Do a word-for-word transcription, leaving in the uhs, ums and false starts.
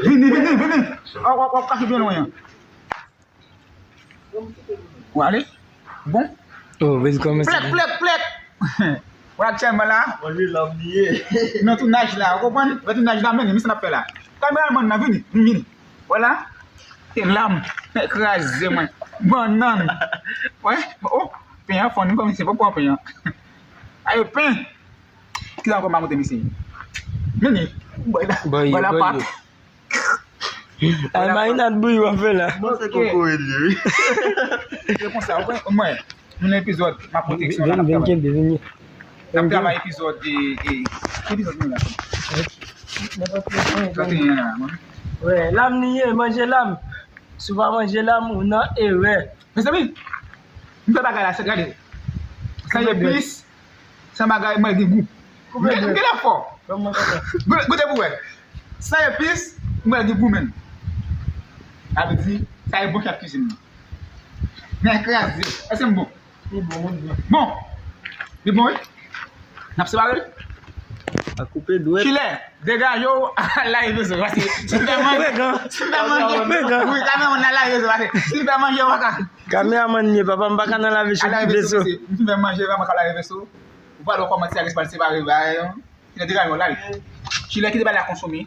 Vini, vini, vini. W ap, w ap, w ap kache byen lwen an. W ale? Bon? Oh, vezi kòmanse. Plèk, plèk, plèk! W aktyèlman la. Manje lam li ye. Nan tounaj la, ou konprann? Nan tounaj la, men, men sa n ap fè la. Kameramann nan, vini, vini, vini. Vwala. Se lam. Kraze mwen. Bannann. Wè? Oh, pen an fonn, kòm se poko pen an. Ayo, pen. Ki la ankò m pa montre misye? Vini. Bòy la. Bòy, bòy la bòy pat. Ay, marinad bouyi w ap fè la. Mwen se kokoye li ye, wi. Se konsa, ou konn, mwen, nou nan epizòd, m ap montre aksyon la, n ap travay. Vin, vin, vin, vin. N ap travay epizòd, e, e, ki epizòd nou la? Nenpòt ki epizòd. Trant et un la, mwen. Wè, lam li ye, manje lam. Si w pa manje lam, ou nan erè. Mezanmi, m fè bagay la, se gade. San epis, san bagay, mwen gen gou. Koupe dwèt. Gade fò. Goute, goute pou wè. San epis, mwen gen gou menm. Sa vle di, sa e bon chèf kizin nan. Men kraze. Èske m bon? Li bon, li bon. Bon. Li bon, wi. N ap separe l. A koupe dwèt. Chilè, degaje w, al lave veso. Paske si m fè manje, si m fè manje, wi, kameramann nan lave veso. Paske si m fè manje, w pa ka. Kameramann li ye, papa, m pa ka nan lave veso. Al lave veso, mesye. M fin fè manje, vrèman, k ap lave veso. Ou pral wè kòman ti Alex pral separe bagay yo. Chilè, degaje w, lale. Chilè, kite bagay la konsome.